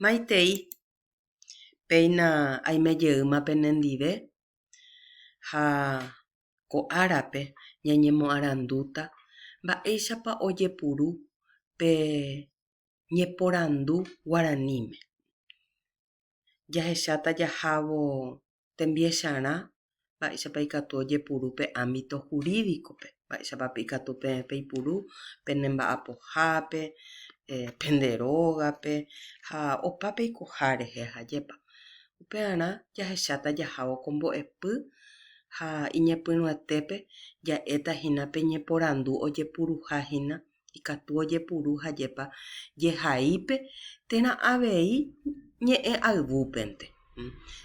Maitei, péina aime jeýma penendive ha ko árape ñañemoarandúta mba'éichapa ojepuru pe ñeporandu guaraníme. Jahecháta jahávo tembiecharã mba'éichapa ikatu ojepuru pe ámbito jurídico-pe, mba'éichapa ikatu peẽ peipuru pene mba'apohápe, pende rógape ha opa peikoha rehe ajépa. Upearã jahecháta jahávo ko mbo'epy ha iñepyrũetépe ja'éta hína pe ñeporandu ojepuruha hína ikatu ojepuru hajépa jehaípe térã avei ñe'ẽ ayvúpente.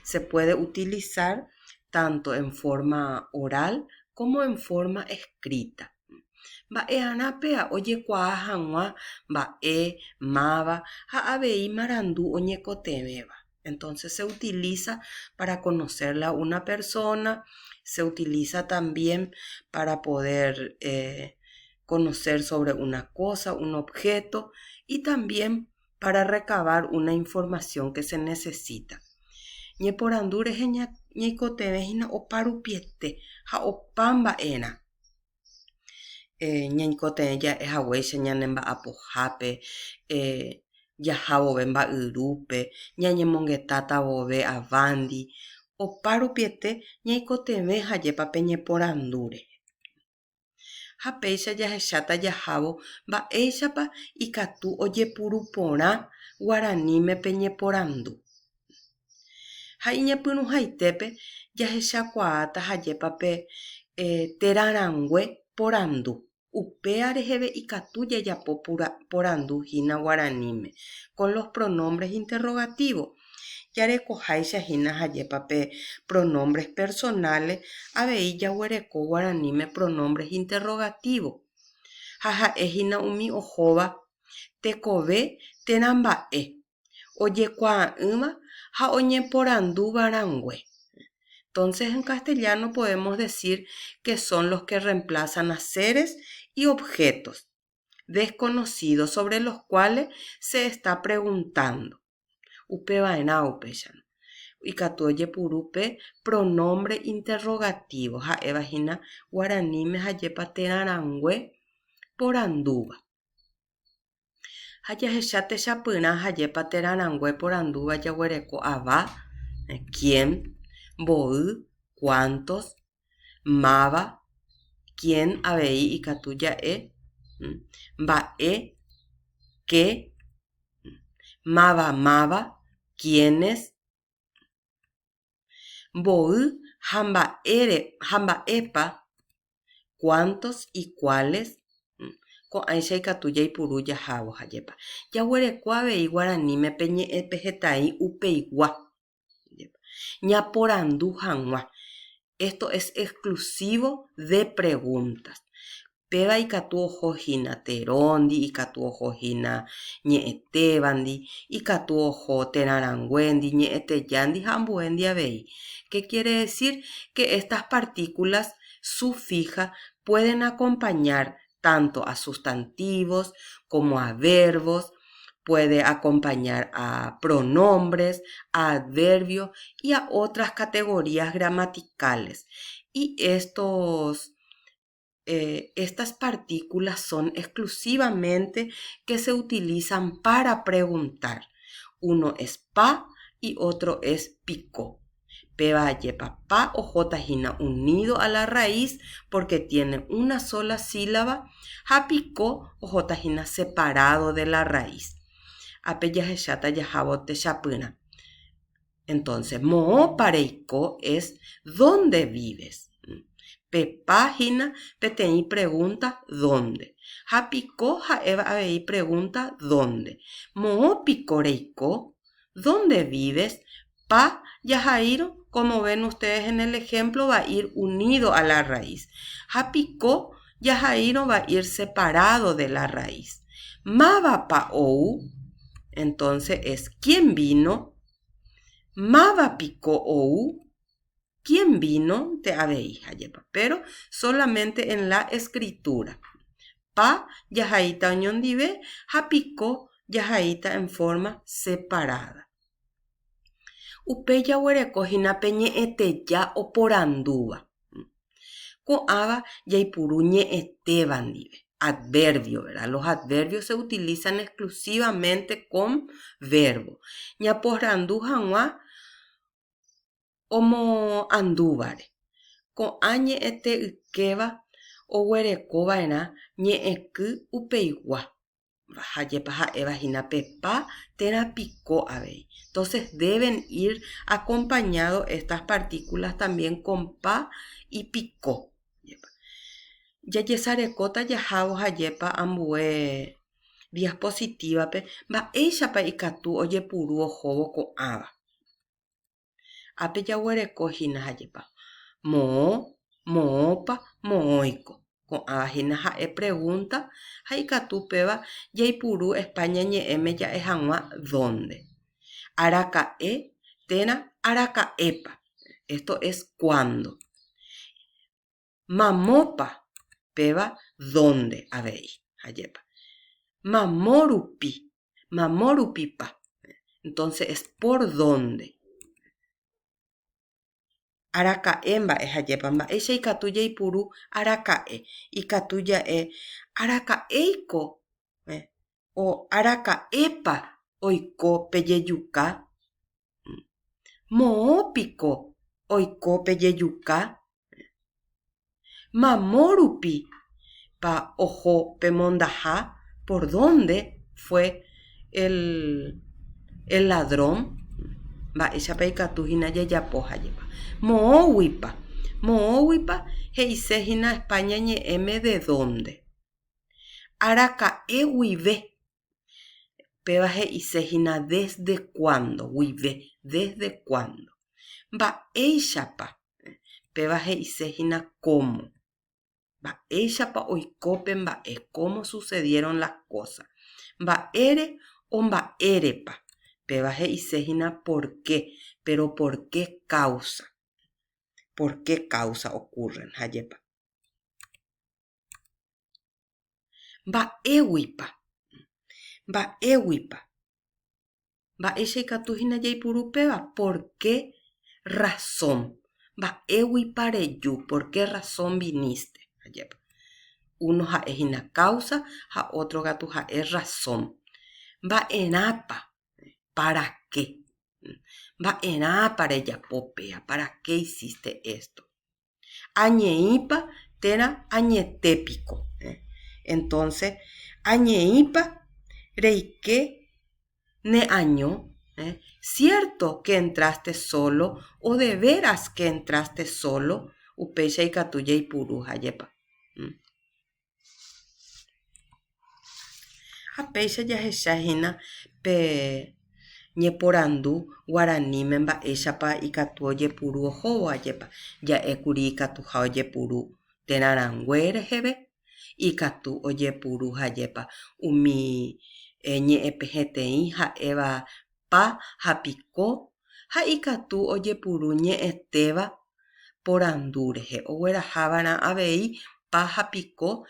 Se puede utilizar tanto en forma oral como en forma escrita. Mba'earã péa ojekuaa hag̃ua mba'e, máva ha avei marandu oñekotevẽva. Entonces se utiliza para conocerla a una persona, se utiliza también para poder conocer sobre una cosa, un objeto y también para recabar una información que se necesita. Ñeporandu rehe ñaikotevẽ hína opa rupiete ha opa mba'erã. Ñaikotevẽ ja'e haguéicha ñane mba'apohápe, jaha vove mba'yrúpe, ñañemongetáta vove avándi, opa rupiete ñaikotevẽ hajépa pe ñeporandu rehe. Ha péicha jahecháta jahávo mba'éichapa ikatu ojepuru porã guaraníme pe ñeporandu. Ha iñepyrũhaitépe jahechakuaáta hajépa pe terarãngue porandu. Upéa reheve ikatu jajapo porandu hína guaraníme, con los pronombres interrogativos. Jarekoháicha hína hajépa pe pronombres personales avei jaguereko guaraníme pronombres interrogativos. Ha ha'e hína umi ohóva tekove térã mba'e ojekuaa'ỹva ha oñeporandúva rãngue. Entonces en castellano podemos decir que son los que reemplazan a seres y objetos desconocidos sobre los cuales se está preguntando. Upeva'erã upéicharõ. Ikatu ojepuru pe pronombre interrogativo ha'éva hína guaraníme hajépa térã rãngue porandúva. Ha jahecha techapyrã hajépa térã rãngue porandúva jaguereko ava, quién, mboy, cuántos, máva, quién avei ikatu ja'e, mba'e, qué, máva máva, quiénes, Mboy ha mba'ére ha mba'épa, cuántos y cuáles, ko'ãicha ikatu jaipuru jahávo ha jepa. Jaguereko avei guaraníme pe ñe'ẽ pehetãi upeigua. Ñaporandu hag̃ua. Esto es exclusivo de preguntas. Péva ikatu oho hína teróndi, ikatu oho hína ñe'ẽtévandi, ikatu oho terarãnguéndi, ñe'ẽtejándi ha ambuéndi avei. Qué quiere decir? Que estas partículas sufija pueden acompañar tanto a sustantivos como a verbos, puede acompañar a pronombres, a adverbios y a otras categorías gramaticales. Y estos estas partículas son exclusivamente que se utilizan para preguntar. Uno es pa y otro es piko. Péva ajépa pa ohóta hína unido a la raíz porque tiene una sola sílaba ha piko ohóta hína separado de la raíz. Ápe jahecháta jahávo techapyrã. Entonces, moõpa reiko es dónde vives. Pe páhina peteĩ pregunta dónde. Ha piko ha'éva avei pregunta dónde. Moõ piko reiko? Dónde vives? Pa jahaírõ, como ven ustedes en el ejemplo, va a ir unido a la raíz. Ha piko jahaírõ va a ir separado de la raíz. Mávapa ou? Entonces es quién vino? Máva piko ou? Quién vino? Te avei hajépa. Pero solamente en la escritura. Pa jahaíta oñondive ha piko jahaíta en forma separada. Upéi jaguereko hína pe ñe'ẽteja oporandúva. Ko'ãva jaipuru ñe'ẽtéva ndive, adverbio, verdad? Los adverbios se utilizan exclusivamente con verbo. Ñaporandu hag̃ua omoandúvare. Ko'ã ñe'ẽte ykéva oguerekova'erã ñe'ẽky upeigua. Ajépa ha'éva hína pe pa térã piko avei. Entonces deben ir acompañado estas partículas también con pa y piko. Jajesarekóta jahávo ajépa ambue diapositívape mba'éichapa ikatu ojepuru ohóvo ko'ãva. Ápe jaguereko hína ajépa, moõ, moõpa, moõiko. Ko'ãva hína ha'e pregunta ha ikatu upéva jaipuru España ñe'ẽme ja'e hag̃ua dónde. Araka'e térã araka'épa, esto es cuándo. Mamópa, péva dónde avei, ajépa. Mamo rupi, mamo rupipa, entonces es por dónde. Araka'e mba'e ajépa, mba'éicha ikatu jaipuru araka'e. Ikatu ja'e araka'éiko o araka'épa oiko pe jejuka. Moõ piko oiko pe jejuka? Mamo rupi pa oho pe mondaha? Por dónde fue el el ladrón? Mba'éichapa ikatu hína jajapo ha jepa. Moõguipa? Moõguipa he'ise hína España ñe'ẽme de dónde. Araka'e guive Péva he'ise hína desde cuándo, guive, desde cuándo. Mba'éichapa? Péva he'ise hína cómo. Mba'éichapa oiko pe mba'e, cómo sucedieron las cosas. Mba'ére o mba'érepa? Péva he'ise hína por qué, pero por qué causa. Por qué causa ocurren, ajépa. Mba'éguipa? Mba'éguipa? Mba'éicha ikatu hína jaipuru péva? Por qué razón? Mba'éguipa reju? Por qué razón viniste? Ajépa. Uno ha'e hína causa ha otro katu ha'e razón. Mba'erãpa? Para qué? Mba'erãpa rejapo péva? Para qué hiciste esto? Añeĩpa térã añete piko? Entonces, añeĩpa reike ne año? Cierto que entraste solo o de veras que entraste solo? Upéicha ikatu jaipuru ajépa. Ha péicha jahecha hína pe ñeporandu guaraníme mba'éichapa ikatu ojepuru ohóvo ajépa ja'ékuri ikatuha ojepuru térã rangue reheve, ikatu ojepuru ajépa umi ñe'ẽpehẽteĩ ha'éva pa ha piko ha ikatu ojepuru ñe'ẽtéva porandu rehe oguerahava'erã avei pa ha piko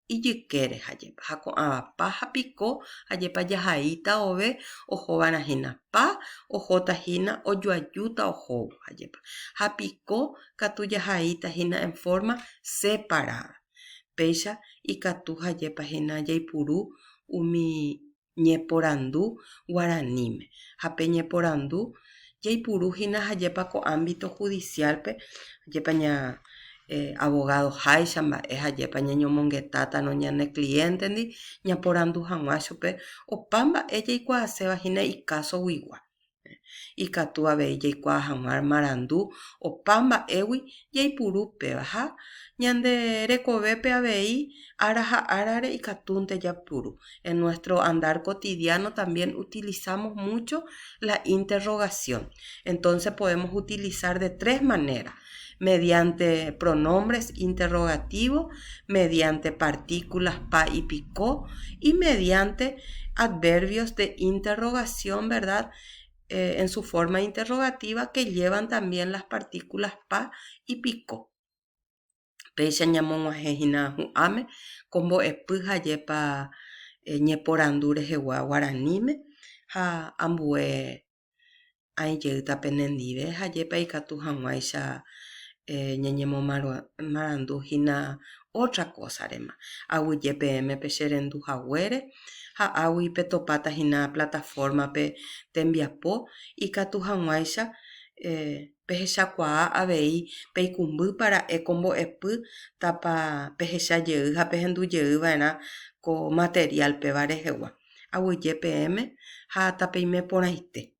ijykére ajépa. Ha ko'ãva pa ha piko ajépa jahaíta ove ohova'erã hína pa ohóta hína ojoajúta ohóvo ajépa. Ha piko katu jahaíta hína en forma separada. Péicha ikatu ajépa hína jaipuru umi ñeporandu guaraníme. Ha pe ñeporandu jaipuru hína ajépa ko ámbito judicial-pe, ajépa ña abogado háicha mba'e ajépa ñañomongetátarõ ñane cliente-ndi ñaporandu hag̃ua chupe opa mba'e jaikuaaséva hína ikáso guigua. Ikatu avei jaikuaa hag̃ua marandu opa mba'égui jaipuru péva ha ñande rekovépe avei ára ha árare ikatúnte japuru. En nuestro andar cotidiano también utilizamos mucho la interrogación. Entonces podemos utilizar de tres maneras, mediante pronombres interrogativos, mediante partículas pa y piko y mediante adverbios de interrogación, ¿verdad? Eh, en su forma interrogativa que llevan también las partículas pa y piko. Péicha ñamog̃uahẽ hína hu'ãme ko mbo'epy hajépa. Ñeporandu rehegua guaraníme ha ambue aĩ jeýta penendive ha jepe ikatu hag̃uáicha ñañemomarandu hína ótra kósarema. Aguyje peẽme pecherendu haguére ha águi petopáta hína plataforma-pe tembiapo ikatu hag̃uáicha Pehechakuaa avei peikũmbýpa ra'e ko mbo'epy tapa pehecha jey ha pehendu jey va'erã ko material péva rehegua. Aguyje peẽme ha tapeime porãite.